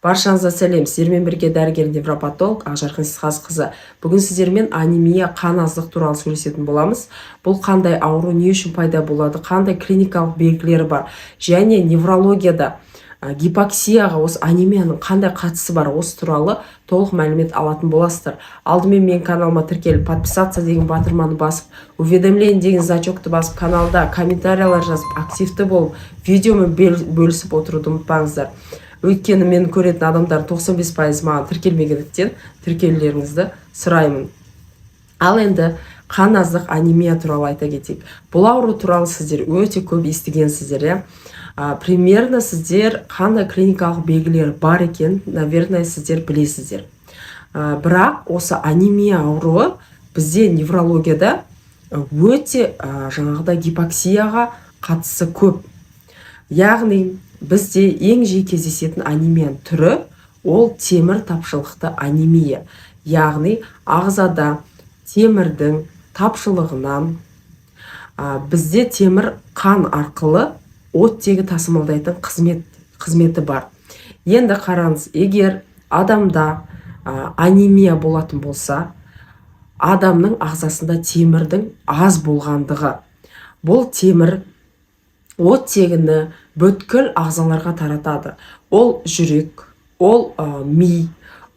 Баршаңызға сәлем! Сіздермен бірге дәрігер невропатолог Ақжарқын Сейітқазықызы. Бүгін сіздермен анемия, қан аздық туралы сөйлесетін боламыз. Бұл қандай ауру, не үшін пайда болады, қандай клиникалық белгілері бар және неврологияда гипоксияға осы анемияның қандай қатысы бар, осы туралы толық мәлімет алатын боласыздар. Алдымен менің каналыма тіркеліп, «Подписаться» деген батырманы басып, «Уведомление» деген значокты басып, каналда комментариялар жазып, активті болып, видеомен бөлісіп отыруды ұмытпаңыздар. Өйткені мені көретін адамдар 95% маған тіркелмегендіктен, тіркелулеріңізді сұраймын. Ал енді қан аздық, анемия туралы айта кетейік. Бұл ауру туралы сіздер өте көп естігенсіздер, иә. Примерно сіздер қандай клиникалық белгілері бар екен, наверное, сіздер білесіздер. Бірақ осы анемия ауруы бізде неврологияда өте жаңағыдай гипоксияға қатысы көп. Яғни бізде ең жиі кездесетін анемияның түрі ол темір тапшылықты анемия. Яғни ағзада темірдің тапшылығынан бізде темір қан арқылы оттегі тасымалдайтын қызметі бар. Енді қараңыз, егер адамда анемия болатын болса, адамның ағзасында темірдің аз болғандығы. Бұл темір оттегіні бүткіл ағзаларға таратады. Ол жүрек, ол ми,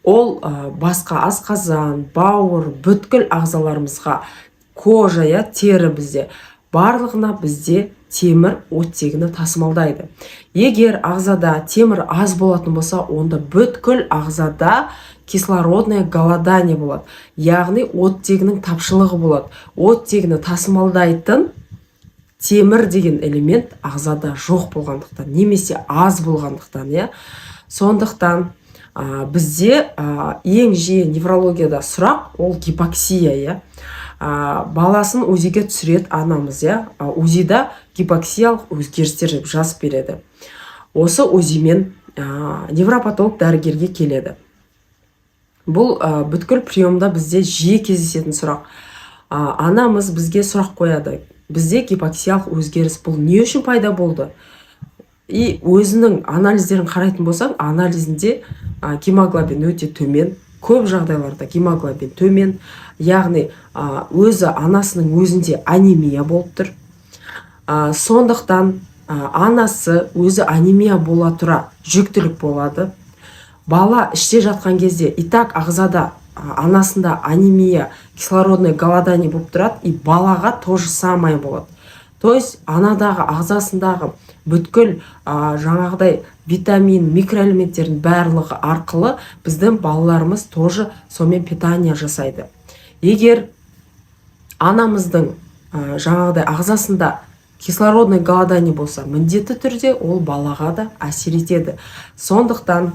ол басқа асқазан, бауыр, бүткіл ағзаларымызға, кожа, иә, тері, бізде барлығына бізде темір оттегіні тасымалдайды. Егер ағзада темір аз болатын болса, онда бүткіл ағзада кислородное голодание болады, яғни оттегінің тапшылығы болады. Оттегіні тасымалдайтын темір деген элемент ағзада жоқ болғандықтан немесе аз болғандықтан, иә. Сондықтан бізде ең жиі неврологияда сұрақ ол гипоксия, иә. Баласын УЗИ-ге түсіреді анамыз, иә. УЗИ-да гипоксиялық өзгерістер деп жазып береді. Осы УЗИ-мен невропатолог дәрігерге келеді. Бұл бүткіл приемда бізде жиі кездесетін сұрақ. Анамыз бізге сұрақ қояды: «Бізде гипоксиялық өзгеріс, бұл не үшін пайда болды?» И өзінің анализдерін қарайтын болсаң, анализінде гемоглобин өте төмен. Көп жағдайларда гемоглобин төмен, яғни өзі анасының өзінде анемия болып тұр. Сондықтан анасы өзі анемия бола тұра жүктілік болады. Бала іште жатқан кезде и так ағзада анасында анемия, кислородное голодание болып тұрады, и балаға то же самое болады. То есть анадағы ағзасындағы бүткіл жаңағыдай витамин, микроэлементтердің барлығы арқылы біздің балаларымыз тоже сонымен питание жасайды. Егер анамыздың жаңағыдай ағзасында кислородный голодание болса, міндетті түрде ол балаға да әсер етеді. Сондықтан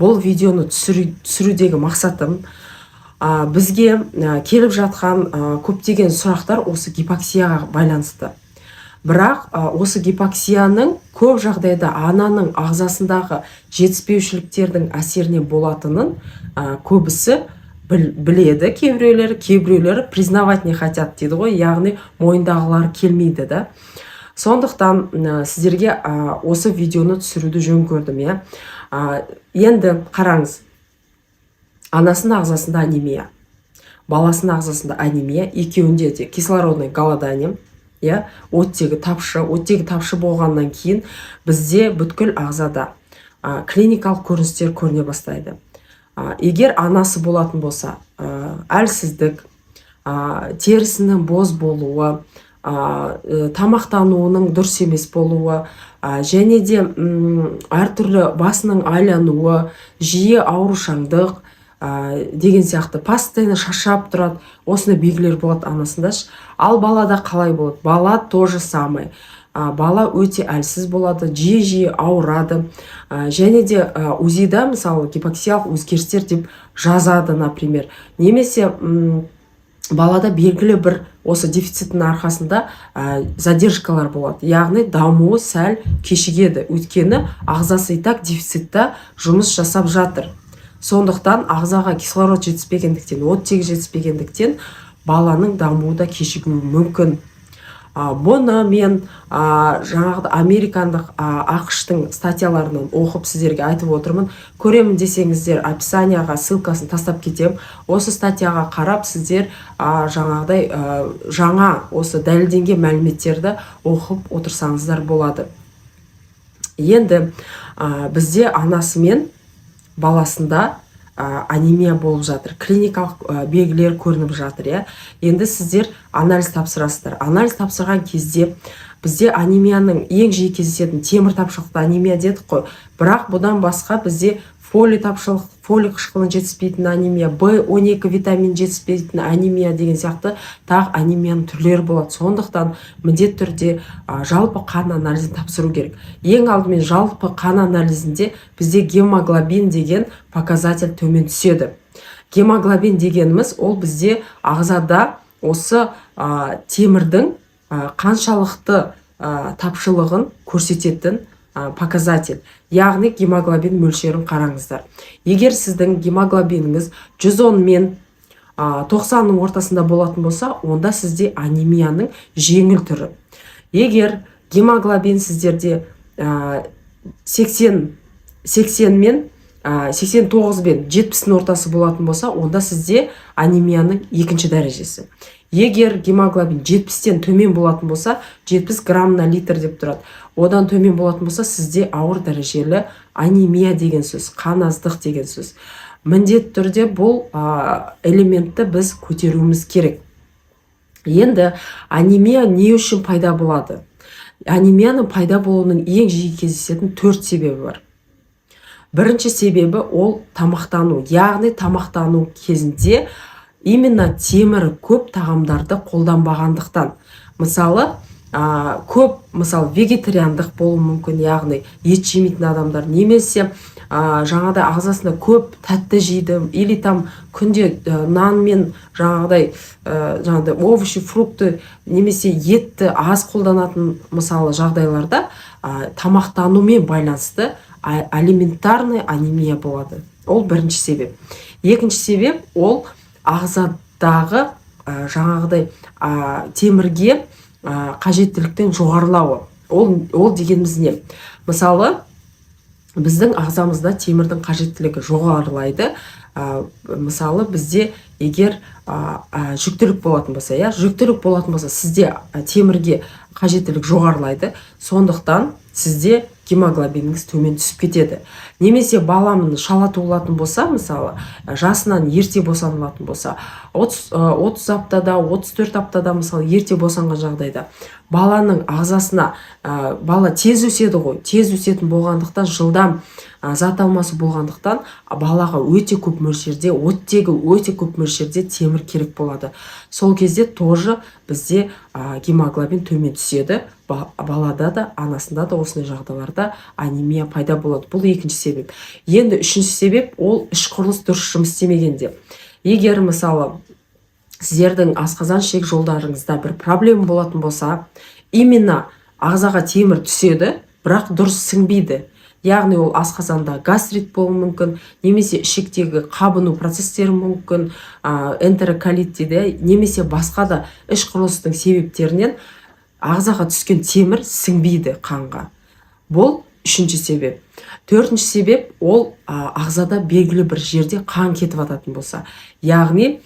бұл видеоны түсірудегі мақсатым бізге келіп жатқан көптеген сұрақтар осы гипоксияға байланысты. Бірақ осы гипоксияның көп жағдайда ананың ағзасындағы жетіспеушіліктердің әсерінен болатынын көбісі біледі, кейбіреулері признавать не хотят дейді ғой, яғни мойындағылары келмейді да. Сондықтан сіздерге осы видеоны түсіруді жөн көрдім, иә. Енді қараңыз, анасының ағзасында анемия, баласының ағзасында анемия, екеуінде де кислородный голодание, иә, оттегі тапшы. Оттегі тапшы болғаннан кейін бізде бүткіл ағзада клиникалық көріністер көріне бастайды. Егер анасы болатын болса, әлсіздік, терісінің боз болуы, тамақтануының дұрыс емес болуы, және де әртүрлі басының айлануы, жиі аурушаңдық деген сияқты, постоянно шаршап тұрады, осындай белгілер болады анасында ше. Ал балада қалай болады? Бала то же самое. Бала өте әлсіз болады, жиі жиі ауырады, және де УЗИ-да мысалы гипоксиялық өзгерістер деп жазады, например, немесе балада белгілі бір осы дефициттің арқасында задержкалар болады, яғни дамуы сәл кешігеді, өйткені ағзасы и так дефицитта жұмыс жасап жатыр. Сондықтан ағзаға кислород жетіспегендіктен, оттегі жетіспегендіктен баланың дамуы да кешігуі мүмкін. Бұны мен жаңағыдай американдық, АҚШ-тың статьяларынан оқып, сіздерге айтып отырмын. Көремін десеңіздер, описанияға ссылкасын тастап кетемін. Осы статьяға қарап, сіздер жаңағыдай жаңа осы дәлелденген мәліметтерді оқып отырсаңыздар болады. Енді бізде анасы мен баласында анемия болып жатыр, клиникалық белгілер көрініп жатыр, иә. Енді сіздер анализ тапсырасыздар. Анализ тапсырған кезде бізде анемияның ең жиі кездесетін темір тапшылықты анемия дедік қой, бірақ бұдан басқа бізде фолий тапшылық, фолий қышқылының жетіспейтін анемия, В12 витамин жетіспейтін анемия деген сияқты тағы анемияның түрлері болады. Сондықтан міндетті түрде жалпы қан анализін тапсыру керек. Ең алдымен жалпы қан анализінде бізде гемоглобин деген показатель төмен түседі. Гемоглобин дегеніміз ол бізде ағзада осы темірдің қаншалықты тапшылығын көрсететін показатель, яғни гемоглобин мөлшерін қараңыздар. Егер сіздің гемоглобиніңіз 110 мен 90-ның ортасында болатын болса, онда сізде анемияның жеңіл түрі. Егер гемоглобин сіздерде 80 80 мен 89 бен 70-дің ортасы болатын болса, онда сізде анемияның екінші дәрежесі. Егер гемоглобин 70-тен төмен болатын болса, 70 грамм на литр деп тұрады, одан төмен болатын болса, сізде ауыр дәрежелі анемия деген сөз, қан аздық деген сөз. Міндетті түрде бұл элементті біз көтеруіміз керек. Енді анемия не үшін пайда болады? Анемияның пайда болуының ең жиі кездесетін төрт себебі бар. Бірінші себебі ол тамақтану, яғни тамақтану кезінде именно темірі көп тағамдарды қолданбағандықтан. Мысалы, көп, мысалы, вегетариандық болуы мүмкін, яғни ет жемейтін адамдар, немесе жаңағыдай ағзасында көп тәтті жейді или там күнде нан мен жаңағыдай овощи, фрукты немесе етті аз қолданатын, мысалы, жағдайларда тамақтанумен байланысты алиментарный анемия болады. Ол бірінші себеп. Екінші себеп ол ағзадағы жаңағыдай темірге қажеттіліктің жоғарылауы. Ол дегеніміз не? Мысалы, біздің ағзамызда темірдің қажеттілігі жоғарылайды. Мысалы, бізде егер жүктілік болатын болса, иә, жүктілік болатын болса, сізде темірге қажеттілік жоғарылайды, сондықтан сізде гемоглобиніңіз төмен түсіп кетеді. Немесе баламын шала туылатын болса, мысалы, жасынан ерте босанылатын болса, 30, 30 аптада, 34 аптада, мысалы, ерте босанған жағдайда баланың ағзасына бала тез өседі ғой, тез өсетін болғандықтан, жылдам зат алмасу болғандықтан, балаға өте көп мөлшерде оттегі, өте көп мөлшерде темір керек болады. Сол кезде тоже бізде гемоглобин төмен түседі. Балада да, анасында да осындай жағдайларда анемия пайда болады. Бұл екінші себеп. Енді үшінші себеп ол іш құрылыс дұрыс жұмыс істемегенде. Егер, мысалы, сіздердің асқазан ішек жолдарыңызда бір проблема болатын болса, именно ағзаға темір түседі, бірақ дұрыс сіңбейді. Яғни ол асқазанда гастрит болуы мүмкін немесе ішектегі қабыну процестері мүмкін, энтероколит дейді, немесе басқа да іш құрылыстың себептерінен ағзаға түскен темір сіңбейді қанға. Бұл үшінші себеп. Төртінші себеп ол ағзада белгілі бір жерде қан кетіп жататын болса, яғни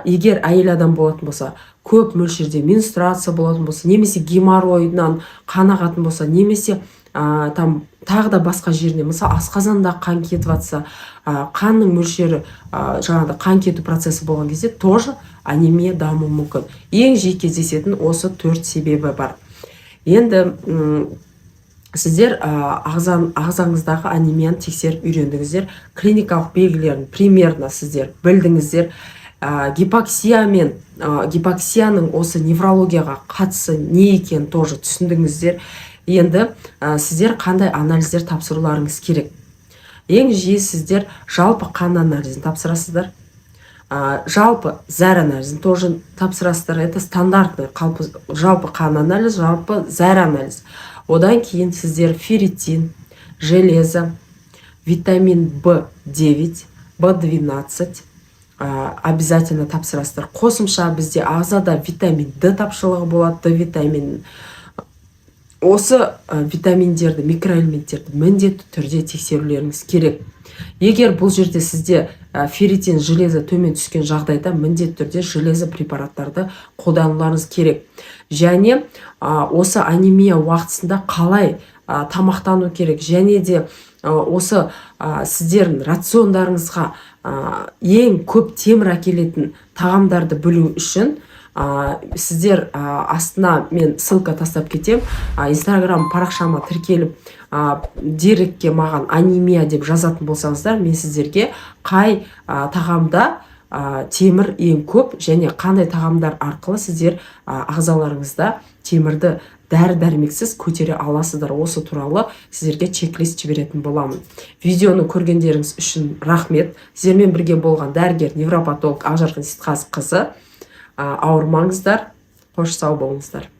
егер әйел адам болатын болса, көп мөлшерде менструация болатын болса немесе геморройынан қан ағатын болса, немесе там тағы да басқа жеріне, мысалы, асқазанда қан кетіп жатса, қанның мөлшері, жаңағыдай қан кету процесі болған кезде тоже анемия дамуы мүмкін. Ең жиі кездесетін осы төрт себебі бар. Енді сіздер ағзаңыздағы анемияны тексеріп үйрендіңіздер, клиникалық белгілерін примерно сіздер білдіңіздер, гипоксия мен гипоксияның осы неврологияға қатысы не екенін тоже түсіндіңіздер. Енді сіздер қандай анализдер тапсыруларыңыз керек? Ең жиі сіздер жалпы қан анализін тапсырасыздар, жалпы зәр анализін тоже тапсырасыздар. Это стандартный қалпы, жалпы қан анализ, жалпы зәр анализ. Одан кейін сіздер ферритин, железо, витамин В9, В12, Обязательно тапсырасыздар. Қосымша бізде ағзада витамин Д тапшылығы болады, Д витамин. Осы витаминдерді, микроэлементтерді міндетті түрде тексерулеріңіз керек. Егер бұл жерде сізде ферритин, железо төмен түскен жағдайда, міндетті түрде железо препараттарды қолдануларыңыз керек. Және осы анемия уақытысында қалай тамақтану керек және де осы сіздердің рациондарыңызға ең көп темір әкелетін тағамдарды білу үшін сіздер астына мен ссылка тастап кетем. Инстаграм парақшама тіркеліп, директке маған «анемия» деп жазатын болсаңыздар, мен сіздерге қай тағамда темір ең көп және қандай тағамдар арқылы сіздер ағзаларыңызда темірді дәрі дәрмексіз көтере аласыздар, осы туралы сіздерге чек-лист жіберетін боламын. Видеоны көргендеріңіз үшін рахмет. Сіздермен бірге болған дәрігер невропатолог Ақжарқын Сейітқазықызы. Ауырмаңыздар, қош, сау болыңыздар.